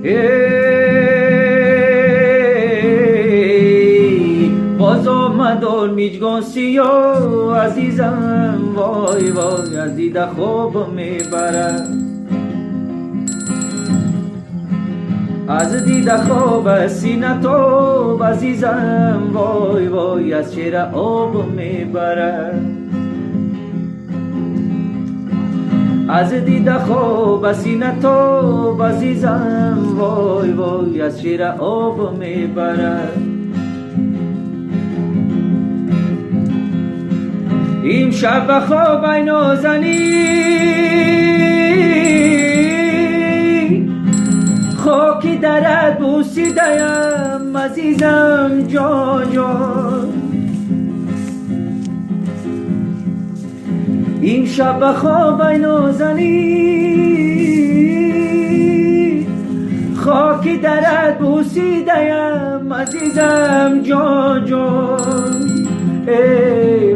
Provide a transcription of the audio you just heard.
Эй, боз омадон миҷгон сиёҳ, азизам, вой, вой, аз дида хоб мебарад, аз дида хоб синатоб, азизам, вой, вой, аз чеҳра об мебарад, аз дида хоб синатоб, азизам, вой, вой, аз чеҳра об мебарад. Имшаб ба хоб ай нозанин, хоки дарат бусидаям, азизам, ҷон, ҷон. Имшаб ба хоб ай нозанин, хоки дарат бусидаям, азизам, ҷон, ҷон. Эй.